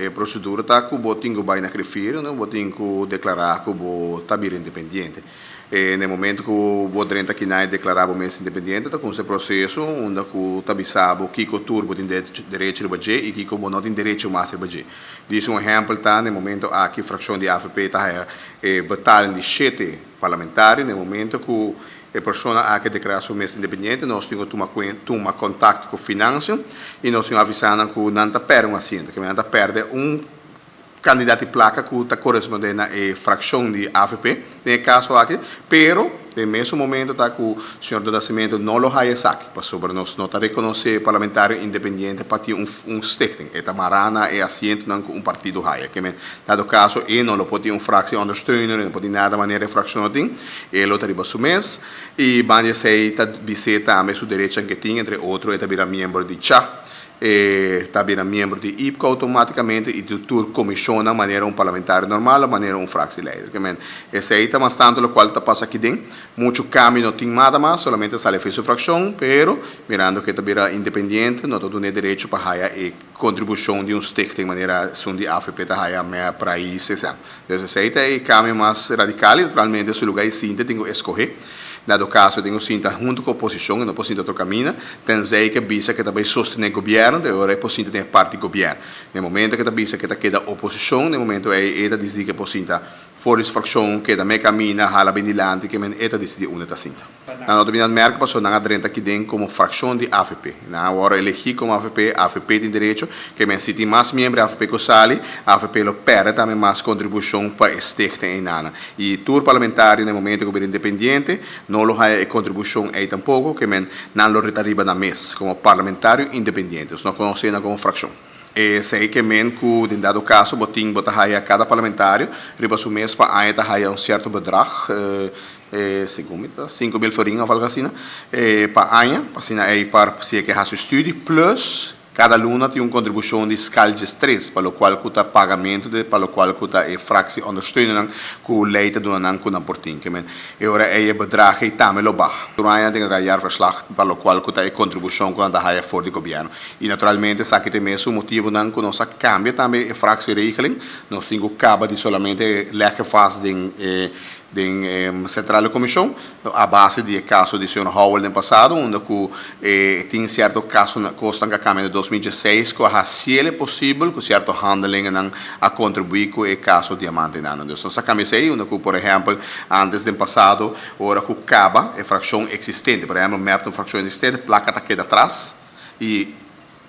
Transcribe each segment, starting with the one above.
E procedura ta cu bo tin cu bay na griffier, no? Bo tin cu declara cu bo ta bira independiente. E na e momento cu bo drenta aki na e declara bo mes independiente, ta cuminsa e proceso unda cu ta bisa bo kico tur bo tin derecho riba dje y kico bo no tin derecho mas riba dje. Dus un ehempel ta na e momento aki fraccion di AVP ta haya e betaling di shete parlamentario. Na e momento cu e persona aki declara su mes independiente, nos tin cu tuma contacto cu Financiën y nos tin cu avisa nan cu nan ta perde un asiento, cu nan ta perde un cantidad di placa cu ta corresponde na e fraccion di AVP, den e caso aki, pero den mesun momento ta cu señor Do Nascimento no lo haya esaki, pasobra nos no ta reconoce parlamentario independiente pa tin un stichting, e ta mara na e asientonan cu un partido haya. Ke men, dado caso, e no lo por tin un fractie ondersteuner, e no por tin nada manera e fraccion no tin, e lo ta riba su mes, y banda esey ta bis'é tambe su derechnan ke tin, entre otro e ta bira miembro di cha, e ta bira miembro di IPKO automaticamente y di tur comisionnan manera un parlamentario normal o manera un fractieleider. Ke men, esey ta mas tanto locual ta pasa aki den. Mucho cambio no tin mada mas, solamente sali for su fraccion, pero mirando cu e ta bira independiente no ta duna e derecho pa haya e contribucion di un stichting manera esun di AVP ta haya MEP, Raiz, esnan. Dus esey ta e cambio mas radical y naturalmente su lugar y sinta tin cu escoge. Dado caso tin cu sinta hunto cu oposicion y no por sinta otro camina, tenzij cu bisa cu ta bay sostene gobierno, de ora e por sinta den e parti gobierno. Den momento cu ta bisa cu ta keda oposicion, den momento ey e ta dicidi cu e por sinta for di su fraccion, keda me camina, hala bin dilanti, ke men e ta dicidi unda ta sinta. Nan no ta bin aanmerking pasobra nan a drenta aki den como fraccion di avp. Nan a worde elegi como avp, avp tin derecho, ke men si tin mas miembro di avp cu sali, avp lo perde tambe mas contribucion pa e stichting eynana. Y tur parlamentario na e momento cu bira independiente no lo haya e contribucion ey tampoco, ke men nan lo rita riba nan mes como parlamentario independiente. Nos no conoce nan como fraccion. Esey ke men cu den dado caso bo tin bo ta haya cada parlamentario riba su mes pa aña ta haya un cierto bedrag, segun mi ta 5000 florin of algo asina, pa aña, pa asina ey par si e ke haci studie plus cada luna tin un contribucion di schaal 13 pa locual cu ta pagamento de pa locual cu ta e fractie ondersteunernan cu ley ta duna nan cu nan por tin. Ke men e ora ey e bedrag ey tambe lo baha. Tur aña tin e jaarverslag pa locual cu ta e contribucion cu nan ta haya for di gobierno. Y naturalmente esaki ta e mesun motibonan cu nos a cambia tambe e fractieregeling. Nos tin cu caba di solamente leggen vast den e den e centrale comision a base di e caso di señor Howell den pasado unda cu e tin cierto casonan cosnan cu a cambia den 2016 cu a haciele posibel cu cierto handelingennan a contribui cu e caso diamantenan. Dus nos a cambia esey unda cu por ehempel antes den pasado ora cu caba e fraccion existente, por ehempel MEP ta un fraccion existente, placa ta keda atras y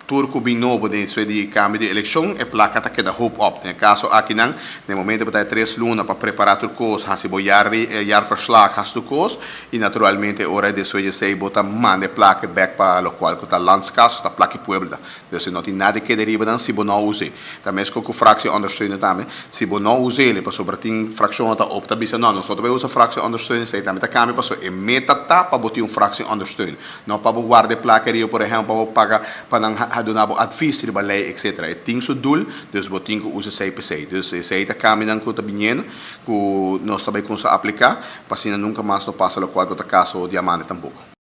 tur cu bin nobo den esey di cambio di eleccion e placa ta keda hoop op. Den e caso akinan, den momento cu ta e 3 luna pa prepara tur cos, haci bo jaarverslag, haci tur cos, y naturalmente ora despues di esey bo ta manda e placa bek pa locual cu ta landskas, ta placa pueblo ta. Dus no tin nada keda riba dan si bo no use. Tambe cu fractie ondersteunen tambe, si bo no use pasobra tin fraccion ta opta bisa no, nos no ta bay usa fractie ondersteunen, esey tambe ta cambia paso e meta ta pa bo tin un fractie ondersteunen. No pa bo warda e placa riba, por ehempel, pa bo paga pa nan duna bo advies riba ley, etc. E tin su doel, dus bo tin cu usa esey p'esey. Dus esey ta cambionan cu ta biniendo, cu nos ta bay cuminsa aplica, pa asina nunca mas no pasa locual cu ta caso diamante tampoco.